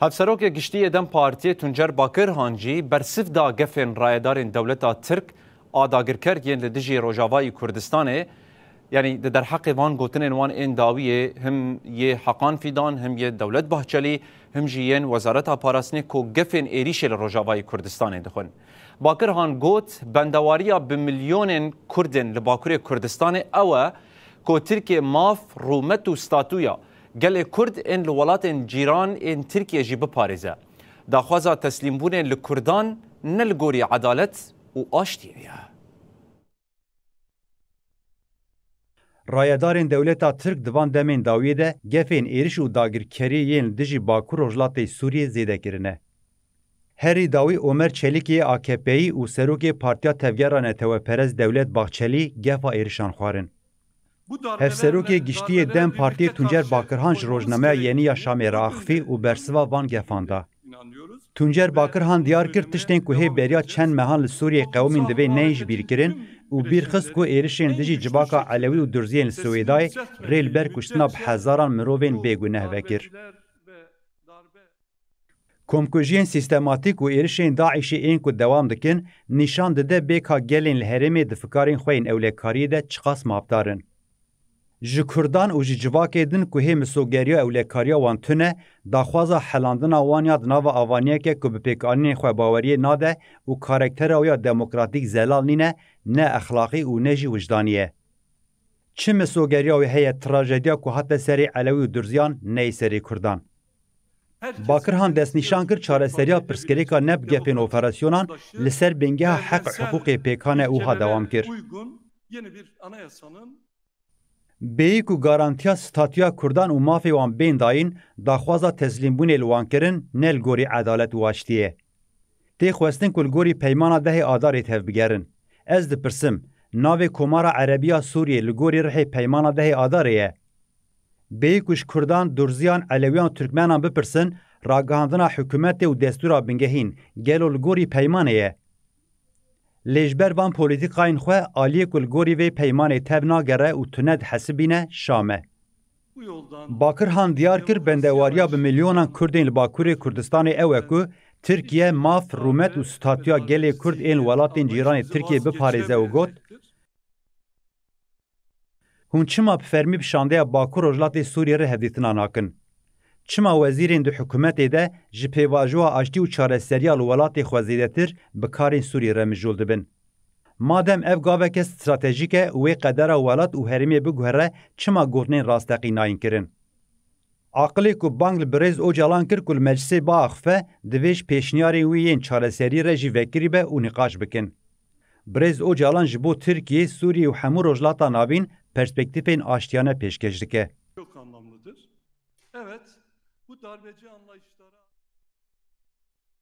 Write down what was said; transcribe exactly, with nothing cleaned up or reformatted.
Hevserokê Giştî yê DEM Partiyê Tuncer Bakirhan jî bersiv da gefên rayedarên dewleta Tirk a dagirker yên li dijî Rojavayî Kurdistanê, yanî di derheqê van gotinên wan ên dawiyê him yê Hakan Fîdan, him yê Dewlet Bahçelî, him jî yên Wezareta Parastinê ku gefên êrîşê li Rojavayî Kurdistanê dixwin. Bakirhan got, bendewariya bi milyonên Kurdên li Bakurê Kurdistanê ew e ku Tirkiye maf, rûmet û statûya gelê Kurd ên li welatên cîran ên Tirkiye jî biparêze. Daxwaza teslîmbûnê li Kurdan ne li gorî edalet û aştiyê ye. Rayedarên dewleta Tirk di van demên dawiyê de gefên êriş û dagirkeriyê yên li dijî Bakur Rojhilatê Sûriyê zêde kirine. Herî dawî Omer Çelikê A K P'yî û serokê Partiya Tevgera Neteweperest Dewlet Bahçelî gefa êrişan xwarin. Hevserokê Giştî yê DEM Partiyê Tuncer Bakirhan ji rojnameya Yenî ya Şamê re axifî û bersiva van gefan da. Tuncer Bakirhan diyar kir, tiştên ku hê beriya çend mehan li Sûriyeyê qewimîn divê neyên ji bîr kirin û bîr xist ku êrişên dijî civaka Elewî û Durziyên li Swêdayê rê li ber kuştina bi hezaran mirovên bêguneh vekir. Komkujiyên sîstematîk û êrişên DAIŞê ên ku dewam dikin, nîşan dide bê ka gelên li herêmê di fikarên xwe yên ewlekariyê de çiqas mafdar in. Ji Kurdan û ji civakê din ku hê misogeriya ewlekariya wan tune, daxwaza helandina wan ya di nava avaniyeke ku bi pêkanînên xwe baweriyê nade û karaktera wê ya demokratîk zelal nîne, ne exlaqî û ne jî wijdanî ye. Çi misogeriya wê heye, trajediya ku hate serê Elewî û Durziyan neyê serê Kurdan. Bakirhan destnîşan kir, çareseriya pirsgirêka ne bi gefên operasyonan li ser bingeha heq û hiqûqê pêkan e û ha dewam kir. Bêyî ku garantiya statûya Kurdan û mafê wan bên dayîn, daxwaza teslîmbûnê li wan kirin, ne li gorî edalet û aştiyê. Tê xwestin ku li gorî peymana dehê Adarê tevbigerin. Ez dipirsim, navê Komara Erebî ya Sûriyê li gorî rihê peymana dehê Adarê ye? Bêyî ku ji Kurdan, Durziyan, Elewiyan û Tirkmenan bipirsin, ragihandina hikûmetê û destûra bingehîn gelo li gorî peymanê ye? Lê ji ber van polîtîkayên xwe, aliyê ku li gorî vê peymanê tev nagere û tune dihesibîne, Şam e. Bakirhan diyar kir, bendewariya bi milyonan Kurdên li Bakurê Kurdistanê ew e ku Tirkiye maf, rûmet û statûya gelê Kurd ên li welatên cîranê Tirkiyê biparêze û got, Hûn çima bi fermî bi şandeya Bakur Rojhilatê Sûriyê re hevdîtina nakin? Çima wezîrên di hikûmetê de ji pêvajoya aştî û çareseriya li welatê xwe zêdetir bi karên Sûriyê re mijûl dibin? Madem ev gaveke stratejîk e û wê qedera welat û herêmê biguhere, çima gotinên rasteqî nayên kirin? Aqilê ku bang li birêz Ocalan kir ku li meclisê biaxife, divê ji pêşniyarên wî yên çareserî re jî vekirî be û nîqaş bikin. Birêz Ocalan ji bo Tirkiye, Sûriye û hemû Rojhilata Navîn perspektîfên aştiyane pêşkêş dike. Çok anlamlıdır. Evet, bu darbeci anlayışlara